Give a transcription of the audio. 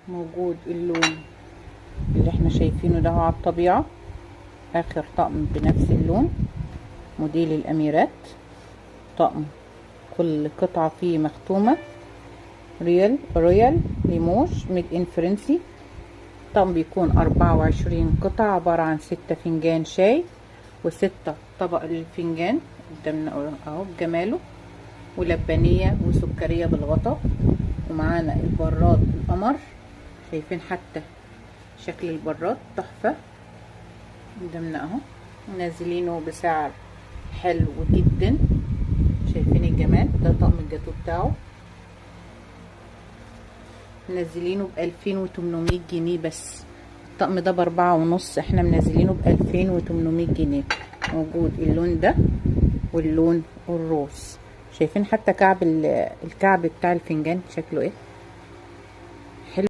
موجود اللون اللي احنا شايفينه ده على الطبيعة، اخر طقم بنفس اللون، موديل الاميرات. طقم كل قطعة فيه مختومة، رويال ليموش made in فرنسي. طقم بيكون 24 قطعة، عبارة عن 6 فنجان شاي و6 طبق للفنجان قدامنا اهو بجماله، ولبانية وسكرية بالغطا، ومعانا البراد القمر. شايفين حتى شكل البراد تحفة قدامنا اهو، منزلينه بسعر حلو جدا. شايفين الجمال؟ ده طقم الجاتو بتاعه، منزلينه ب2800 جنيه بس. الطقم ده ب4.5، احنا منزلينه ب2800 جنيه. موجود اللون ده واللون الروز. شايفين حتى كعب الكعب بتاع الفنجان شكله ايه؟